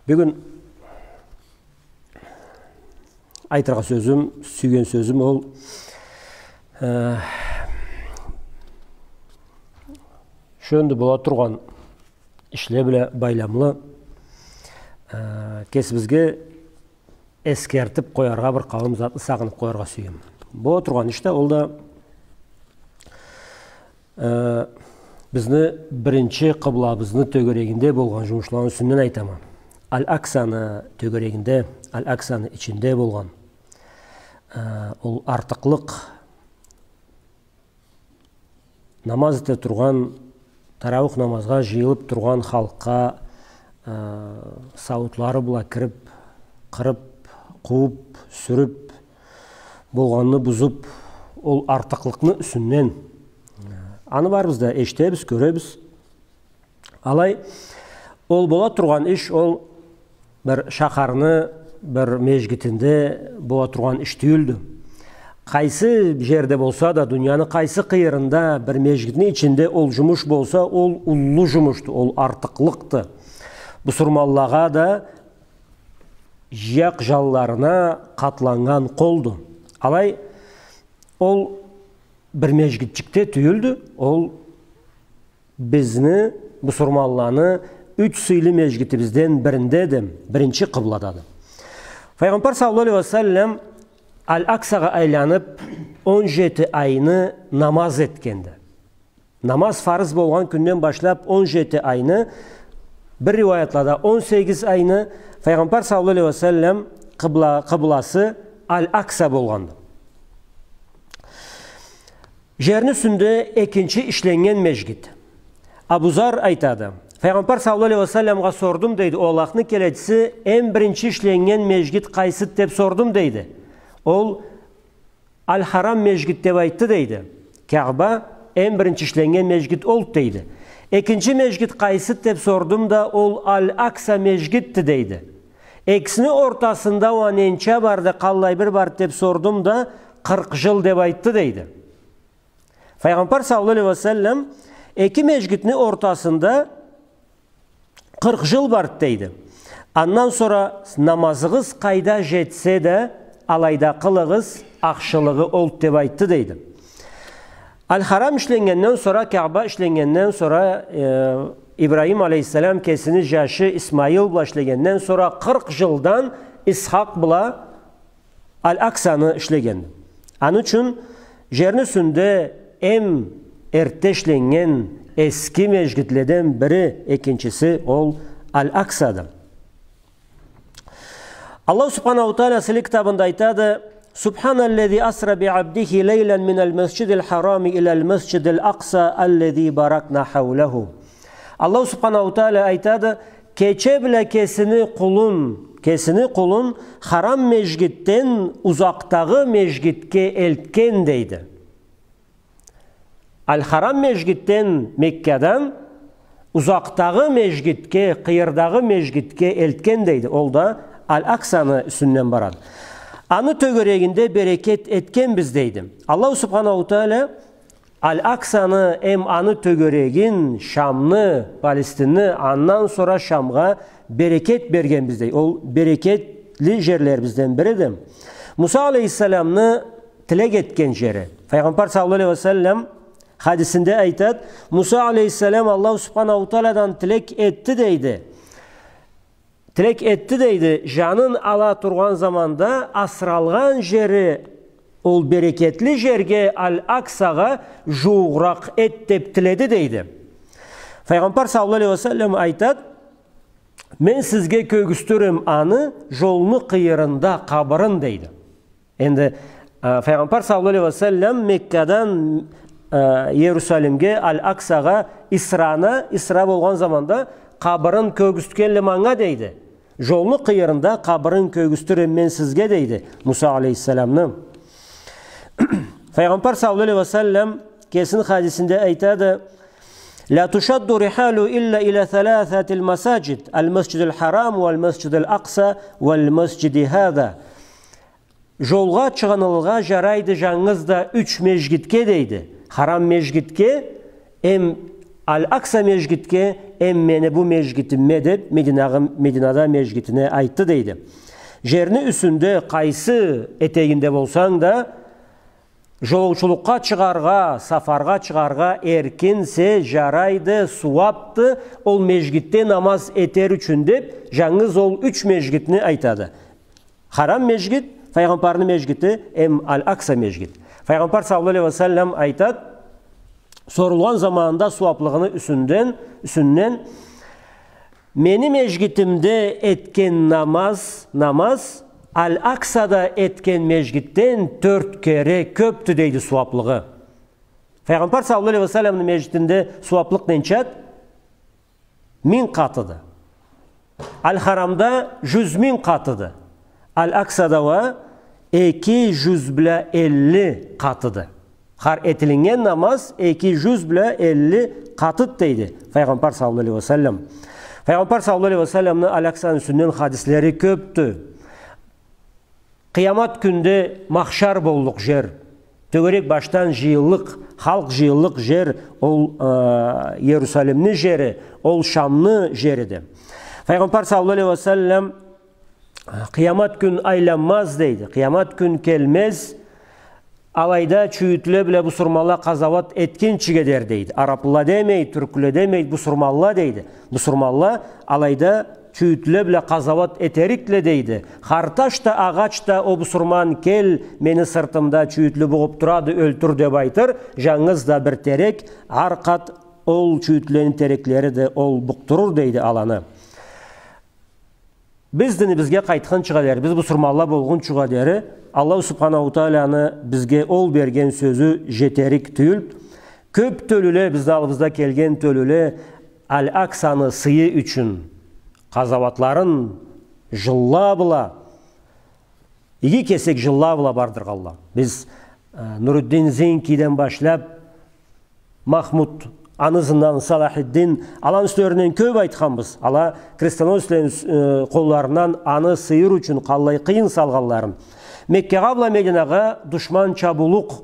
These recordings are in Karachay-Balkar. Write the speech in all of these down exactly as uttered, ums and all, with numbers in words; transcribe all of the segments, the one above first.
Бюгюн айтыргъа сёзюм, сюйген сёзюм ол, э, шёндю бола тургъан ишле бла байламлы, э, кесибизге эсгертип къояргъа бир къауум затны сагъынып къояргъа сюеме. Бола тургъан иш да, ол да, э, бизни биринчи къыблабызны тёгерегинде болгъан жумушланы юсюнден айтама. Аль-Аксаны тёгерегинде, Аль-Аксаны ичинде болгъан, э, ол артыкълыкъ, намаз эте тургъан, тарауих намазгъа жыйылып тургъан халкъгъа, э, сауутлары бла кирип, къырып, къууп, сюрюп, болгъанны бузуп, ол артыкълыкъны юсюнден. Аны барыбыз да эшитебиз, кёребиз. Алай, ол бола тургъан иш, ол бир шахарны бир межгитинде бола тургъан иш тюйюлдю. Къайсы жерде болса да, дунияны къайсы къыйырында бир межгитни ичинде ол жумуш болса, ол уллу жумушду, ол артыкълыкъды. Бусурманлагъа да, жыякъ жанларына къатланнган къолду. Алай, ол бир межгитчикде тюйюлдю, ол бизни, бусурманланы юч сыйлы межгитибизден бириндеди, биринчи къыбладады. Файгъамбар саллаллаху алейхи ва саллам Аль-Аксагъа айланып, он жети айны намаз этгенди. Намаз фарыз болгъан кюнден башлап он жети айны, бир риваятлада он сегиз айны Файгъамбар саллаллаху алейхи ва саллам къыбла-, къыбласы Аль-Акса болгъанды. Жерни юсюнде экинчи ишленнген межгит. Абу Зар айтады: Файгъамбар саллаллаху алейхи ва салламгъа сордум, дейди, о Аллахны келечиси, эм биринчи ишленнген межгит къайсыды деп сордум, дейди. Ол Аль-Харам межгит деп айтды, дейди. Каъба эм биринчи ишленнген межгит олду, дейди. Экинчи межгит къайсыды деп сордум да, ол Аль-Акса межгитди, дейди. Экисини ортасында уа ненча барды, къаллай бир барды деп сордум да, къыркъ жыл деп айтды, дейди. Файгъамбар саллаллаху алейхи ва саллам эки межгитни ортасында къыркъ жыл барды, дейди. Андан сора намазыгъыз къайда жетсе да, алайда къылыгъыз, ахшылыгъы олду деп айтды, дейди. Аль-Харам ишленнгенден сора, Каъба ишленнгенден сора, э, Ибрахим алейхиссалам кесини жашы Исмаил бла ишлегенден сора къыркъ жылдан Исхакъ бла Аль-Аксаны ишлегенди. Аны ючюн жерни юсюнде эм эртте ишленнген эски межгитледен бири, экинчиси ол Аль-Аксады. Аллаху субханаху ва тааля сыйлы китабында айтады: سبحان الذي أسرى بعبده ليلا من المسجد الحرام إلى المسجد الأقصى الذي باركنا حوله. Аллаху субханаху ва тааля айтады: кече бла кесини къулун, кесини къулун Харам межгитден узакъдагъы межгитге элтген, дейди. Аль-Харам межгитден, Меккадан, узакъдагъы межгитге, къыйырдагъы межгитге элтген, дейди. Ол да Аль-Аксаны юсюнден барады. Аны тёгерегинде берекет этгенбиз, дейди. Аллаху субханаху ва тааля Аль-Аксаны эм аны тёгерегин, Шамны, Палестинни, андан сора Шамгъа берекет бергенбиз, дейди. Ол берекетли жерлерибизден бириди. Муса алейхиссаламны тилек этген жери. Файгъамбар саллаллаху алейхи ва саллам хадисинде айтады: Муса алейхиссалам Аллаху субханаху ва таалядан тилек этди, дейди. Тилек этди, дейди, жанын ала тургъан заманда асыралгъан жери, ол берекетли жерге, Аль-Аксагъа жууугъуракъ эт деп тиледи, дейди. Файгъамбар саллаллаху алейхи ва саллам айтады: мен сизге кёргюзтюрюм аны жолну къыйырында къабырын, дейди. Энди, а, Файгъамбар саллаллаху алейхи ва саллам Меккадан, а, Иерусалимге, Аль-Аксагъа Исраны, Исра болгъан заманда къабырын кёргюзтгенле манга, дейди. Жолну къыйырында къабырын кёргюзтюрюм мен сизге, дейди, Муса алейхиссаламны. Файгъамбар саллаллаху алейхи ва саллам кесини хадисинде айтады: لا تشد الرحال إلا إلى ثلاثة المساجد، المسجد الحرام والمسجد الأقصى والمسجد هذا. Жолгъа чыгъынылгъа жарайды жангыз да юч межгитге, дейди. Харам межгитге, эм Аль-Акса межгитге, эм мени бу межгитимме деп, Мединагъы-, Мединада межгитине айтды, дейди. Жерни юсюнде, къайсы этегинде болсанг да, жолоучулукъгъа чыгъаргъа, сапаргъа чыгъаргъа эркинсе, жарайды, сууапды, ол межгитде намаз этер ючюн деп, жангыз ол юч межгитни айтады. Харам межгит, Файгъамбарны межгити, эм Аль-Акса межгит. Файгъамбар саллаллаху алейхи ва саллам айтат, сорулгъан заманында сууаплыгъыны юсюнден, юсюнден, мени межгитимде этген намаз, намаз Аль-Аксада этген межгитден тёрт кере кёпдю, дейди, сууаплыгъы. Файгъамбар саллаллаху алейхи ва салламны межгитинде сууаплыкъ ненчады? Минг къатыды. Аль-Харамда жюз минг къатыды. Аль-Аксада уа эки жюз бла элли къатыды. Хар этилиннген намаз эки жюз бла элли къатыды, дейди Файгъамбар саллаллаху алейхи ва саллам. Файгъамбар саллаллаху алейхи ва салламны Аль-Аксаны юсюнден хадислери кёпдю. Къыямат кюнде махшар боллукъ жер, тёгерек башдан жыйыллыкъ, халкъ жыйыллыкъ жер, ол, э, Иерусалимни жери, ол Шамны жериди. Файгъамбар саллаллаху алейхи ва саллам, э, къыямат кюн айланмаз, дейди, къыямат кюн келмез, алайда чюйютле бла бусурманла къазауат этгинчиге дери, дейди. Араплыла демейди, тюркле демейди, бусурманла, дейди. Бусурманла алайда чюйютле бла къазауат этерикле, дейди. Хар таш да, агъач да, о бусурман, кел, мени сыртымда чюйютлю бугъуп турады, ёлтюр деп айтыр, жангыз да бир терек, хар къат ол чюйютлени тереклери да ол букъдурур, дейди, аланы. Биз динибизге къайтхынчыгъа дери, биз бусурманла болгъунчугъа дери, Аллаху Субханаху Тааланы бизге ол берген сёзю жетерик тюйюлдю. Кёп тёлюле, бизни аллыбызда келген тёлюле Аль-Аксаны сыйы ючюн къазауатларын жылла бла, иги кесек жылла бла бардыргъанла. Биз, э, Нуруддин Зинкиден башлап, Махмуд, аны ызындан Салахиддин, аланы юслеринден кёп айтханбыз. Ала крестоносецлени, э, къолларындан аны сыйыр ючюн къаллай къыйын салгъанларын. Меккагъа бла Мединагъа душман чабыулукъ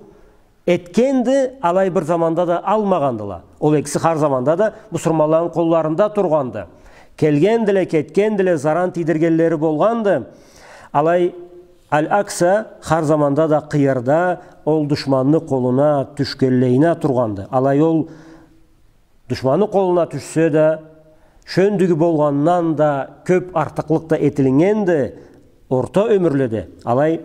этгенди, алай бир заманда да алмагъандыла. Ол экиси хар заманда да бусурманланы къолларында тургъанды. Келгендиле, кетгендиле, заран тийдиргенлери болгъанды. Алай Аль-Акса хар заманда да къыйырда, ол душманны къолуна тюшгенлейине тургъанды. Алай ол душманны къолуна тюшсе да, шёндюгю болгъандан да кёп артыкълыкъ да этилиннгенди орта ёмюрледе. Алай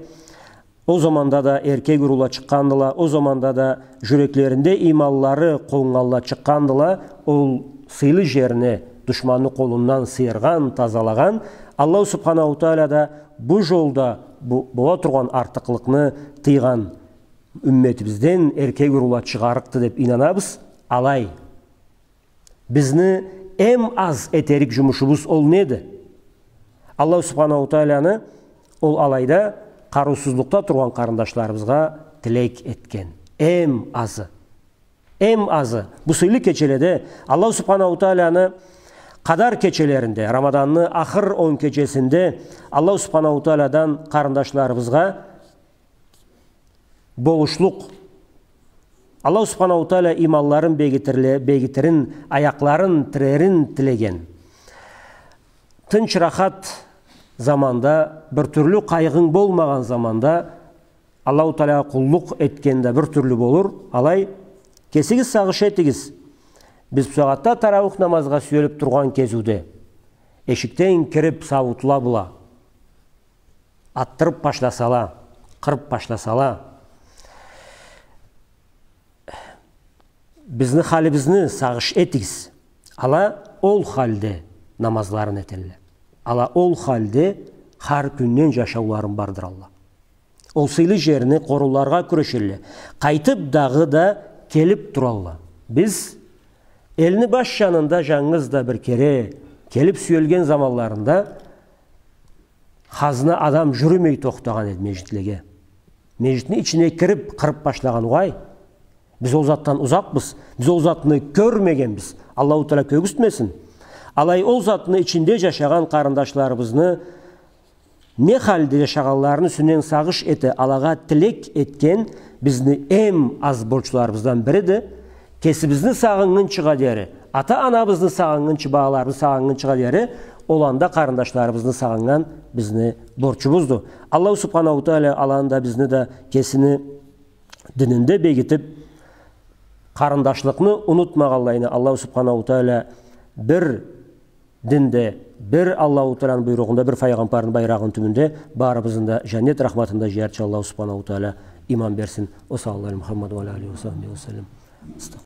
ол заманда да эркек уруула чыкъгъандыла, ол заманда да жюреклеринде ийманлары къоннганла чыкъгъандыла, ол сыйлы жерни душманны къолундан сыйыргъан, тазалагъан. Аллаху Субханаху Таала да бу жолда бу, бола тургъан артыкълыкъны тыйгъан умметибизден эркек уруула чыгъарыкъды деп ийнанабыз. Алай. Бизни эм аз этерик жумушубуз ол неди? Аллаху Субханаху Тааланы ол алайда къарыусузлукъда тургъан къарындашларыбызгъа тилек этген. Эм азы. Эм азы. Бу сыйлы кечеледе Аллаху Субханаху Тааланы къадар кечелеринде, Рамаданны ахыр он кечесинде Аллаху Субханаху Тааладан къарындашларыбызгъа болушлукъ. Аллаху Субханаху Таала ийманларын бегитирле-, бегитирин, аякъларын тирерин тилеген. Тынч, рахат заманда, бир тюрлю къайгъынг болмагъан заманда Аллаху Таалагъа къуллукъ этгенде бир тюрлю болур. Алай, кесигиз сагъыш этигиз. Биз бусагъатда тарауих намазгъа сюелип тургъан кезиуде, эшикден кирип, сауутла бла атдырып башласала, къырып башласала, бизни халибизни сагъыш этигиз. Ала ол халде намазларын этелле. Ала ол халде хар кюнден жашауларын бардыралла. Ол сыйлы жерни къорууларгъа кюрешелле. Къайтып дагъыда келип туралла. Биз элни баш жанында жангыз да бир кере келип сюелген заманларында хазна адам жюрюмей тохтагъан эди межитлеге. Межитни ичине кирип, къырып башлагъан угъай. Биз ол затдан узакъбыз. Биз ол затны кёрмегенбиз. Аллаху Таала кёргюзтмесин. Алай ол затны ичинде жашагъан къарындашларыбызны не халде жашагъанларыны юсюнден сагъыш эте, алагъа тилек этген бизни эм аз борчларыбыздан бириди. кесибизни сагъыннгынчыгъа дери, ата-анабызны сагъыннгынчы, балаларыбызны сагъыннгынчыгъа дери, ол анда къарындашларыбызны сагъыннган бизни борчубузду. Аллаху Субханаху Тааля аланы да, бизни да кесини дининде бегитип, къарындашлыкъны унутмагъанлайына Аллаху Субханаху Тааля бир динде, бир Аллаху Тааланы буйругъунда, бир файгъамбарны байрагъыны тюбюнде барыбызны да жаннет рахматында жыярча Аллаху Субханаху Тааля иман берсин. Ва саллаллаху аля Мухаммад ва аля алихи ва сахбихи ва саллам.